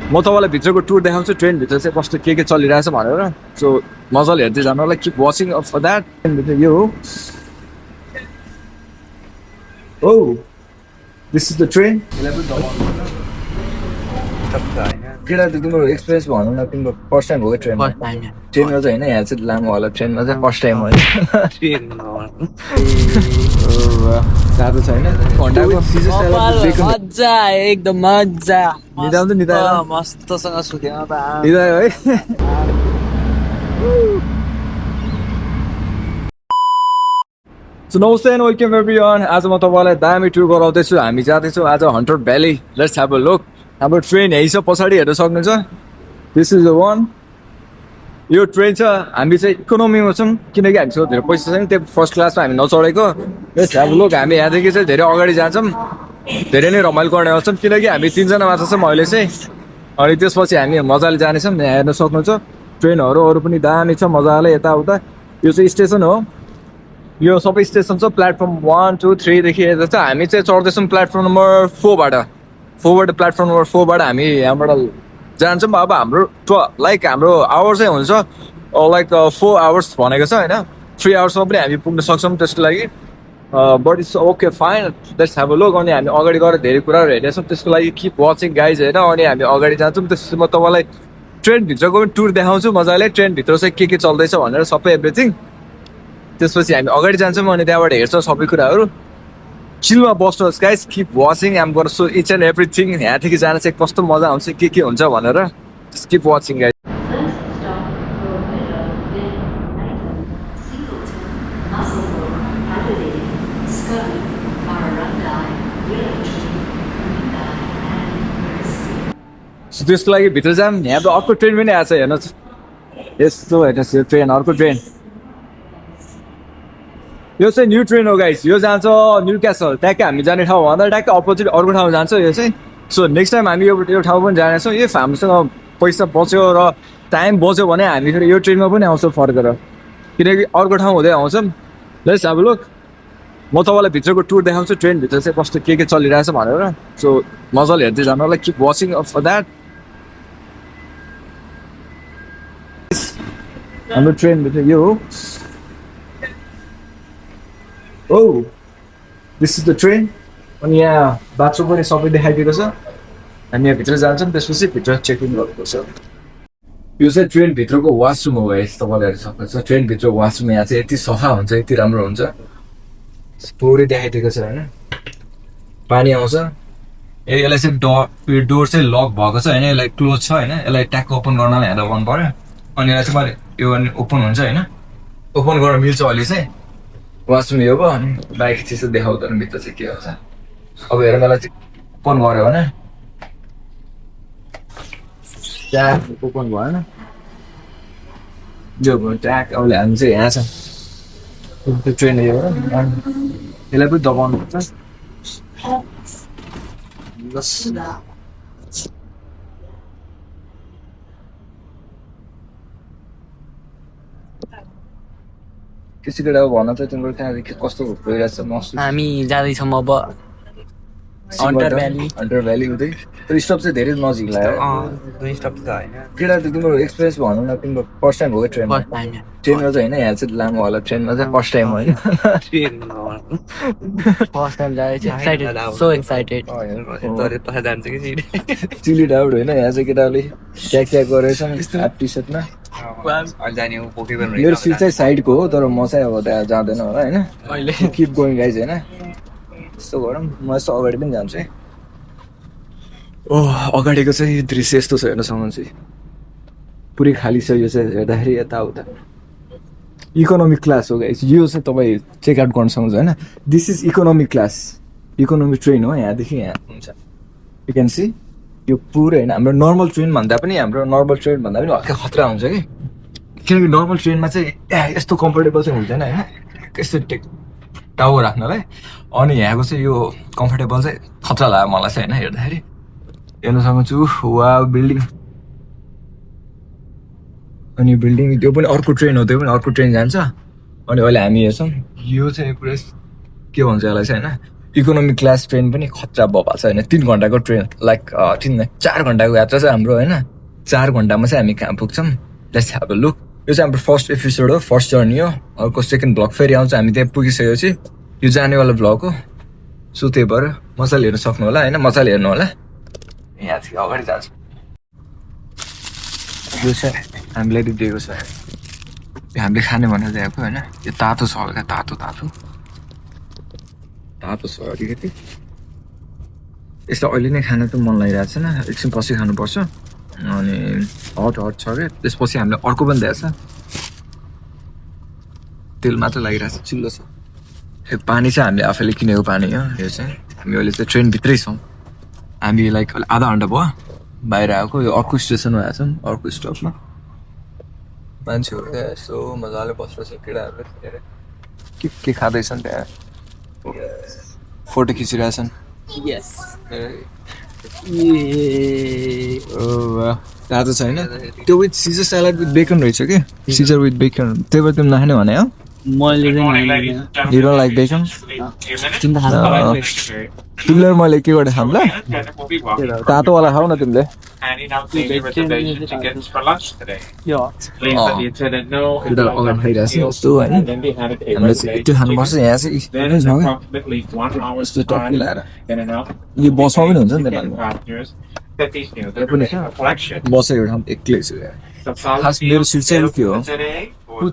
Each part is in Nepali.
म तपाईँलाई भित्रको टुर देखाउँछु ट्रेनभित्र चाहिँ कस्तो के चलिरहेछ भनेर सो मजाले हेर्दै जानुलाई किप वाचिङ फर द्याट यो हो ओ दिस इज द ट्रेन केटा त तिम्रो एक्सपिरियन्स भनौँ न तिम्रो फर्स्ट टाइम हो कि ट्रेनमा ट्रेनमा चाहिँ होइन यहाँ चाहिँ लामो होला ट्रेनमा चाहिँ फर्स्ट टाइम हो साह्रो छैन घन्टाको मजा एकदम मजा निदाउँदै निदायो मस्तसँग सुत्यो निदायो है सो नमस्ते एन्ड वेलकम एभ्रिवान आज म तपाईँलाई दामी टुर गराउँदैछु हामी जाँदैछौँ आज hunter valley let's have a look हाम्रो ट्रेन यही छ पछाडि हेर्न सक्नुहुन्छ दिस इज द वान यो ट्रेन छ हामी चाहिँ इकोनोमीमा छौँ किनकि हामीसँग धेरै पैसा छैन त्यो फर्स्ट क्लासमा हामी नचढेको लेट्स ह्याभ अ लुक हामी यहाँदेखि चाहिँ धेरै अगाडि जान्छौँ धेरै नै रमाइलो गर्ने गर्छौँ किनकि हामी तिनजना मात्र छौँ अहिले चाहिँ अनि त्यसपछि हामी मजाले जानेछौँ यहाँ हेर्न सक्नुहुन्छ ट्रेनहरू अरू पनि दामी छ मजाले यताउता यो चाहिँ स्टेसन हो यो सबै स्टेसन छ प्लेटफर्म 1, 2, 3 देखि यता छ हामी चाहिँ चढ्दैछौँ प्लेटफर्म नम्बर 4बाट प्लेटफर्म नम्बर 4बाट हामी यहाँबाट जान्छौँ अब हाम्रो लाइक हाम्रो आवर चाहिँ हुन्छ लाइक 4 आवर्स भनेको छ होइन 3 आवर्समा पनि हामी पुग्न सक्छौँ त्यसको लागि but it's okay fine let's have a look अनि हामी अगाडि गएर धेरै कुराहरू हेर्नेछौँ त्यसको लागि किप वाचिङ गाइज होइन अनि हामी अगाडि जान्छौँ त्यसपछि म तपाईँलाई ट्रेनभित्रको पनि टुर देखाउँछु मजाले ट्रेनभित्र चाहिँ के चल्दैछ भनेर सबै एभ्रिथिङ त्यसपछि हामी अगाडि जान्छौँ अनि त्यहाँबाट हेर्छौँ सबै कुराहरू चिलमा बस्नुहोस् गाइज किप वाचिङ आम गर्न सो इच एन्ड एभ्रिथिङ यहाँदेखि जान चाहिँ कस्तो मजा आउँछ के हुन्छ भनेर just keep watching guys so त्यसको लागि भित्र जाम यहाँ त अर्को ट्रेन पनि आएको छ हेर्नुहोस् यस्तो हेर्नुहोस् यो ट्रेन अर्को ट्रेन यो चाहिँ न्यू ट्रेन हो गाइस यो जान्छ न्यू क्यासल ट्याक्कै हामी जाने ठाउँ भन्दा ट्याक्कै अपोजिट अर्को ठाउँ जान्छ यो चाहिँ सो नेक्स्ट टाइम हामी यो ठाउँ पनि जानेछौँ इफ हामीसँग पैसा बच्यो र टाइम बच्यो भने हामी फेरि यो ट्रेनमा पनि आउँछौँ फर्केर किनकि अर्को ठाउँ हुँदै आउँछौँ लेट्स ह्याभ अ लुक म तपाईँलाई भित्रको टुर देखाउँछु ट्रेनभित्र चाहिँ कस्तो के चलिरहेछ भनेर सो मजाले हेर्दै जानुलाई किप वाचिङ फर द्याट हाम्रो ट्रेनभित्र यो हो ओ दिस इज द ट्रेन अनि यहाँ बाथरुम पनि सबै देखाइदिएको छ हामी यहाँ भित्र जान्छौँ त्यसपछि भित्र चेक इन गर्नुपर्छ यो चाहिँ ट्रेनभित्रको वासरुम हो है तपाईँले हेर्न सक्नुहुन्छ ट्रेनभित्र वासरुम यहाँ चाहिँ यति सफा हुन्छ यति राम्रो हुन्छ पुरै देखाइदिएको छ होइन पानी आउँछ यसलाई चाहिँ डोर चाहिँ लक भएको छ होइन यसलाई क्लोज छ होइन यसलाई ट्याक्क ओपन गर्नलाई हेर्दा गर्नु पऱ्यो अनि यसलाई चाहिँ मैले यो ओपन हुन्छ होइन ओपन गर्न मिल्छ अहिले चाहिँ वासरुम यो भयो अनि बाइक चिसो देखाउँदैन भित्र चाहिँ के हुन्छ अब हेर मलाई चाहिँ ओपन गऱ्यो भने ट्याक ओपन भएन जो भयो ट्याक अब हामी चाहिँ यहाँ छ त्यो ट्रेन यो यसलाई पनि दबाउनु पर्छ त्यसै केटा भन त तिम्रो त्यहाँदेखि कस्तो भइरहेछ महसुस हामी जाँदैछौँ अब हन्टर भ्याली हुँदै त्यो स्टप चाहिँ धेरै नजिक लाग्यो केटा त तिम्रो एक्सपिरियन्स भनौँ न तिम्रो फर्स्ट टाइम हो कि ट्रेनमा ट्रेनमा चाहिँ होइन यहाँ चाहिँ लामो होला ट्रेनमा चाहिँ फर्स्ट टाइम होइन चिली डाउट होइन यहाँ चाहिँ केटाले ट्याक गरेछ हाफ टी सर्टमा मेरो सिट चाहिँ साइडको हो तर म चाहिँ अब त्यहाँ जाँदैन होला होइन किप गोइङ गाइज होइन यस्तो गरौँ म यस्तो अगाडि पनि जान्छु है ओह अगाडिको चाहिँ दृश्य यस्तो छ हेर्न सक्नुहुन्छ पुरै खाली छ यो चाहिँ हेर्दाखेरि यताउता इकोनोमिक क्लास हो गाइज यो चाहिँ तपाईँ चेकआउट गर्न सक्नुहुन्छ होइन this is economic class economic train हो यहाँदेखि यहाँ हुन्छ यु क्यान सी यो पुरै होइन हाम्रो नर्मल ट्रेन भन्दा पनि हल्का खतरा हुन्छ कि किनकि नर्मल ट्रेनमा चाहिँ यस्तो कम्फर्टेबल चाहिँ हुँदैन होइन यस्तो टाउको राख्नलाई अनि यहाँको चाहिँ यो कम्फर्टेबल चाहिँ खतरा लाग्यो मलाई चाहिँ होइन हेर्दाखेरि हेर्न सक्छु वा बिल्डिङ अनि बिल्डिङ त्यो पनि अर्को ट्रेन हो त्यो पनि अर्को ट्रेन जान्छ अनि अहिले हामी हेर्छौँ यो चाहिँ पुरै के भन्छ यसलाई चाहिँ होइन इकोनोमिक क्लास ट्रेन पनि खतरा भएको छ होइन 3 घन्टाको ट्रेन लाइक 4 घन्टाको यात्रा छ हाम्रो होइन 4 घन्टामा चाहिँ हामी कहाँ पुग्छौँ लेट्स ह्याभ अ लुक यो चाहिँ हाम्रो फर्स्ट एपिसोड हो फर्स्ट जर्नी हो अर्को सेकेन्ड ब्लग फेरि आउँछ हामी त्यहाँ पुगिसकेपछि यो जानेवाला ब्लग हो सो त्यही भएर मजाले हेर्न सक्नु होला होइन मजाले हेर्नु होला यहाँदेखि अगाडि जान्छ यो चाहिँ हामीलाई दिएको छ यो हामीले खाने भनेर ल्याएको होइन यो तातो छ हल्का तातो तातो तातो छ अलिकति यस्तो अहिले नै खान त मन लागिरहेको छैन एकछिन पछि खानुपर्छ अनि हट हट छ क्या त्यसपछि हामीलाई अर्को पनि दिएको छ तेल मात्र लागिरहेको छ चिल्लो छ यो पानी चाहिँ हामीले आफैले किनेको पानी हो यो चाहिँ हामी अहिले चाहिँ ट्रेनभित्रै छौँ हामी लाइक आधा घन्टा भयो बाहिर आएको यो अर्को स्टेसनमा आएको छौँ अर्को स्टपमा मान्छेहरू त्यहाँ यसो मजाले बसिरहेछ केटाहरू के खाँदैछन् त्यहाँ फोटो खिचिरहेछन् यस तातो छ होइन त्यो with Caesar salad with bacon रहेछ कि सिजर विथ बेकन त्यही भएर तिमीले नखाने भने हो मैले You don't like bacon? तिमीले मैले के गरेँ खाऊँ ल तातोवाला खाऊ न तिमीले कस्तो होइन हामीले चाहिँ त्यो खानुपर्छ यहाँ चाहिँ यो बसमा पनि हुन्छ नि त बसेको ठाउँ एक्लै छु खास मेरो सिट चाहिँ के हो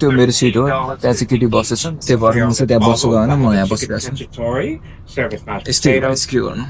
त्यो मेरो सिट हो त्यहाँ चाहिँ केटी बसेछ त्यो भएर म चाहिँ त्यहाँ बसेको होइन म यहाँ बसिरहेको छु यस्तै के गर्नु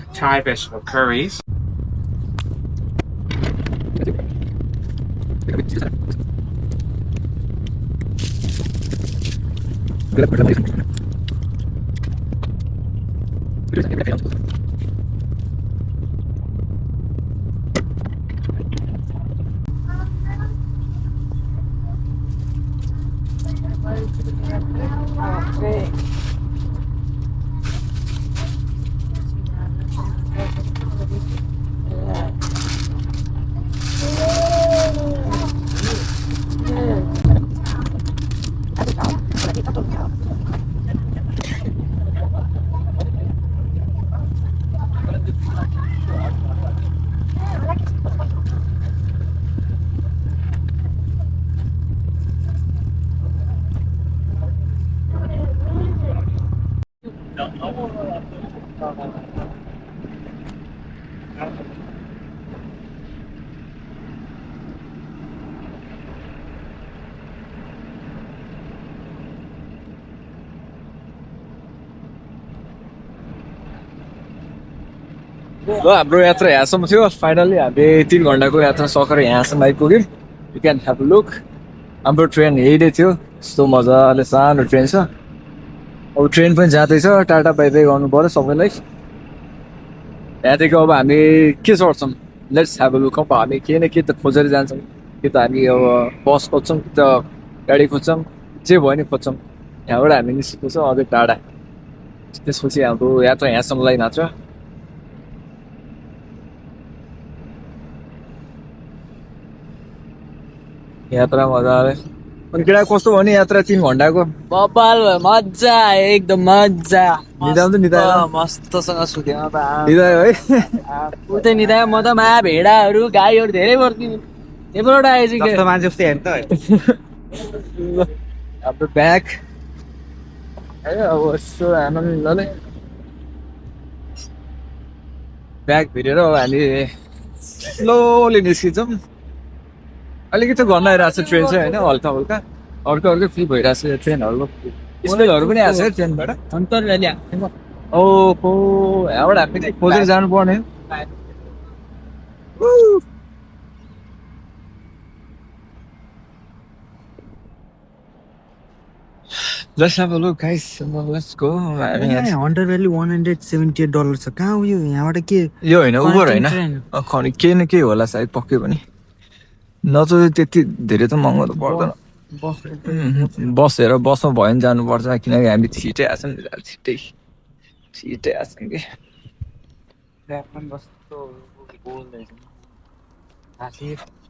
ल हाम्रो यात्रा यहाँसम्म थियो फाइनली हामी 3 घन्टाको यात्रा सकेर यहाँसम्म आइपुग्यौँ you can have a look हाम्रो ट्रेन यही नै थियो यस्तो मजाले सानो ट्रेन छ अब ट्रेन पनि जाँदैछ टाटा बाई बाई गर्नु पऱ्यो सबैलाई यहाँदेखि अब हामी के चढ्छौँ लेट्स ह्याभ अ लुक अब हामी के न के त खोजेर जान्छौँ कि त हामी अब बस खोज्छौँ कि त गाडी खोज्छौँ जे भयो नि खोज्छौँ यहाँबाट हामी निस्केको छौँ अझै टाढा त्यसपछि हाम्रो यात्रा यहाँसम्मलाई मात्र यात्रा मजाले अनि केटा कस्तो भयो नि यात्रा 3 घन्टाको बबाल भयो मजा आयो एकदम मजा निदाउँदै निदायो मस्तसँग सुत्यो म त निदायो है उतै निदायो म त मा भेडाहरू गाईहरू धेरै पर्थ्यो त्यहाँबाट आएछ कि मान्छे जस्तै हेर्नु त हाम्रो ब्याग है अब यस्तो आनन्दले ब्याग भिरेर अब हामी स्लोली निस्किन्छौँ अलिकति घन्न आइरहेको छ ट्रेन चाहिँ होइन हल्का हल्का अर्को अर्को फ्री भइरहेको छ ट्रेनहरूको स्मेलहरू पनि आएको छ ट्रेनबाट ओहो यहाँबाट हामी खोजेर जानुपर्ने Let's have a look, guys. Let's go. Hunter valley $178 छ कहाँ हो यो यहाँबाट के यो होइन उबर होइन ट्रेन। खनि के न के होला सायद पक्कै पनि नत्र त्यति धेरै त महँगो त पर्दैन बसेर बसमा भयो भने जानुपर्छ किनकि हामी छिटै आएको नि छिटै आएको कि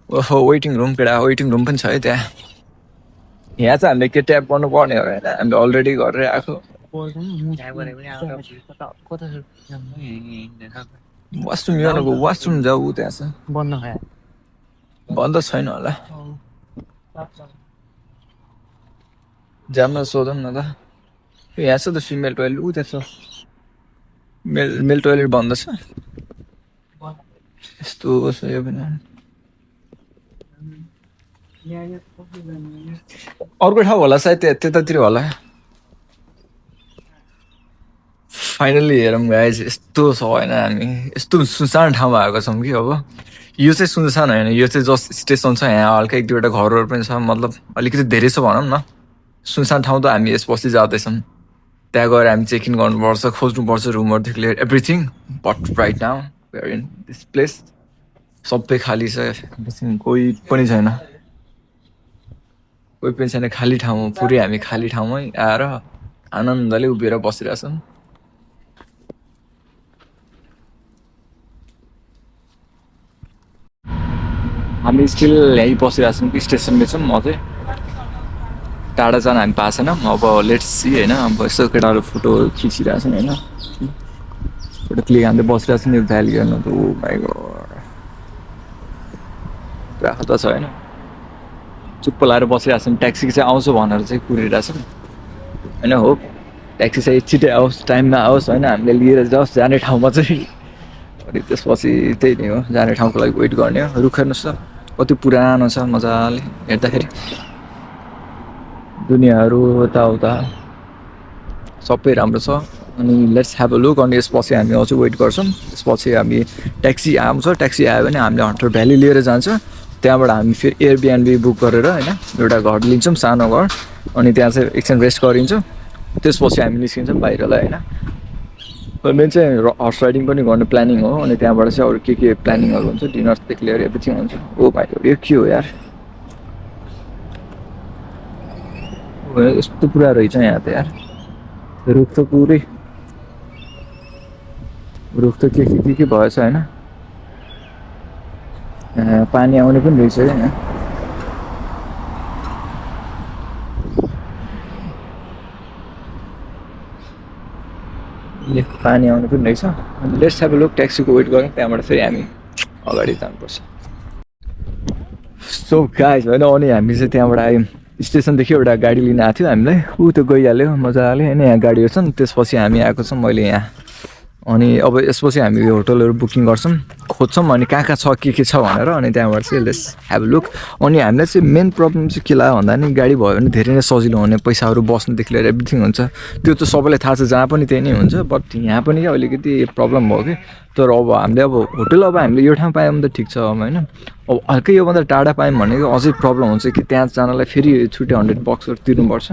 ओहो वेटिङ रुम केटा वेटिङ रुम पनि छ है त्यहाँ यहाँ चाहिँ हामीले के ट्याप गर्नुपर्ने हो होइन हामीले अलरेडी गरेर आएको त्यहाँ गरे पनि कता छ वासरुम यो भनेको वासरुम जाऊ त्यहाँ छ बन्द खायो बन्द छैन होला जाम सोधौँ न त यहाँ छ त फिमेल टोइलेट ऊ त्यहाँ छ मेल टोइलेट बन्द छ यस्तो छ यो पनि अर्को ठाउँ होला सायद त्यतातिर होला फाइनल्ली हेरौँ गाइज यस्तो छ होइन हामी यस्तो सुनसान ठाउँमा आएको छौँ कि अब यो चाहिँ सुनसान होइन यो चाहिँ जस्ट स्टेसन छ यहाँ हल्का एक दुईवटा घरहरू पनि छ मतलब अलिकति धेरै छ भनौँ न सुनसान ठाउँ त हामी यसपछि जाँदैछौँ त्यहाँ गएर हामी चेक इन गर्नुपर्छ खोज्नुपर्छ रुमहरूदेखि लिएर everything but right now we are in this place सबै खाली छ कोही पनि छैन कोही पनि छैन खाली ठाउँ पुरै हामी खाली ठाउँमै आएर आनन्दले उभिएर बसिरहेछौँ हामी स्टिल यहीँ बसिरहेको छौँ कि स्टेसनमै छौँ म चाहिँ टाढा जान हामी पाएको छैन अब लेट्स सी होइन अब यसो केटाहरू फोटो खिचिरहेको छौँ होइन फोटो क्लिक हान्दै बसिरहेको छ नि भ्याली हेर्नु त ओ माइ गॉड पुरा खतरा छ होइन चुप्प लाएर बसिरहेको छौँ ट्याक्सी चाहिँ आउँछ भनेर चाहिँ कुरिरहेको छौँ होइन हो ट्याक्सी चाहिँ छिटै आओस् टाइममा आओस् होइन हामीले लिएर जाओस् जाने ठाउँमा चाहिँ अनि त्यसपछि त्यही नै हो जाने ठाउँको लागि वेट गर्ने हो रुख हेर्नुहोस् त कति पुरानो छ मजाले हेर्दाखेरि दुनियाँहरू यताउता सबै राम्रो छ अनि लेट्स ह्याभ अ लुक अनि यसपछि हामी अझ वेट गर्छौँ त्यसपछि हामी ट्याक्सी आउँछ ट्याक्सी आयो भने हामीले हन्टर भ्याली लिएर जान्छ त्यहाँबाट हामी फेरि एयरबिएनबी बुक गरेर होइन एउटा घर लिन्छौँ सानो घर अनि त्यहाँ चाहिँ एकछिन रेस्ट गरिन्छौँ त्यसपछि हामी निस्किन्छौँ बाहिरलाई होइन मेन चाहिँ हर्स राइडिङ पनि गर्ने प्लानिङ हो अनि त्यहाँबाट चाहिँ अरू के प्लानिङहरू हुन्छ डिनरदेखि लिएर एभ्रिथिङ हुन्छ ओ भाइ यो के हो यार यस्तो पुरा रहेछ यहाँ त यार रुख त पुरै रुख त के भएछ होइन पानी आउने पनि रहेछ क्या यहाँ पानी आउने पनि रहेछ अनि लेट्स ह्याभ अ लुक ट्याक्सीको वेट गरौँ त्यहाँबाट फेरि हामी अगाडि जानुपर्छ सो गाइज होइन अनि हामी चाहिँ त्यहाँबाट आयौँ स्टेसनदेखि एउटा गाडी लिन आएको थियो हामीलाई ऊ त्यो गइहाल्यो मजाले होइन यहाँ गाडीहरू छन् त्यसपछि हामी आएको छौँ मैले यहाँ अनि अब यसपछि हामी होटलहरू बुकिङ गर्छौँ खोज्छौँ अनि कहाँ छ के छ भनेर अनि त्यहाँबाट चाहिँ लेट्स ह्याभ अ लुक अनि हामीलाई चाहिँ मेन प्रब्लम चाहिँ के लाग्यो भन्दा नि गाडी भयो भने धेरै नै सजिलो हुने पैसाहरू बस्नुदेखि लिएर एभ्रिथिङ हुन्छ त्यो त सबैलाई थाहा छ जहाँ पनि त्यही नै हुन्छ बट यहाँ पनि क्या अलिकति प्रब्लम भयो कि तर अब हामीले अब होटल अब हामीले यो ठाउँ पायौँ त ठिक छ होइन अब हल्कै योभन्दा टाढा पायौँ भने अझै प्रब्लम हुन्छ कि त्यहाँ जानलाई फेरि छुट्टै $100 तिर्नुपर्छ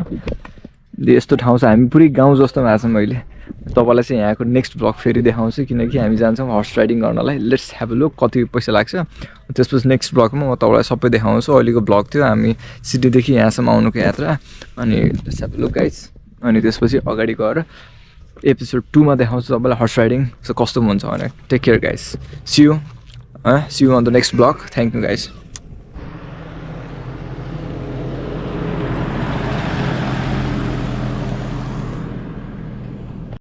यस्तो ठाउँ छ हामी पुरै गाउँ जस्तोमा आएको छौँ मैले तपाईँलाई चाहिँ यहाँको नेक्स्ट ब्लग फेरि देखाउँछु किनकि हामी जान्छौँ हर्स राइडिङ गर्नलाई लेट्स ह्याभ अ लुक कति पैसा लाग्छ त्यसपछि नेक्स्ट ब्लगमा म तपाईँलाई सबै देखाउँछु अहिलेको ब्लग थियो हामी सिटीदेखि यहाँसम्म आउनुको यात्रा अनि let's have a look guys अनि त्यसपछि अगाडि गएर एपिसोड 2 मा देखाउँछु तपाईँलाई हर्स राइडिङ कस्तो हुन्छ भनेर take care guys see you on the next blog thank you guys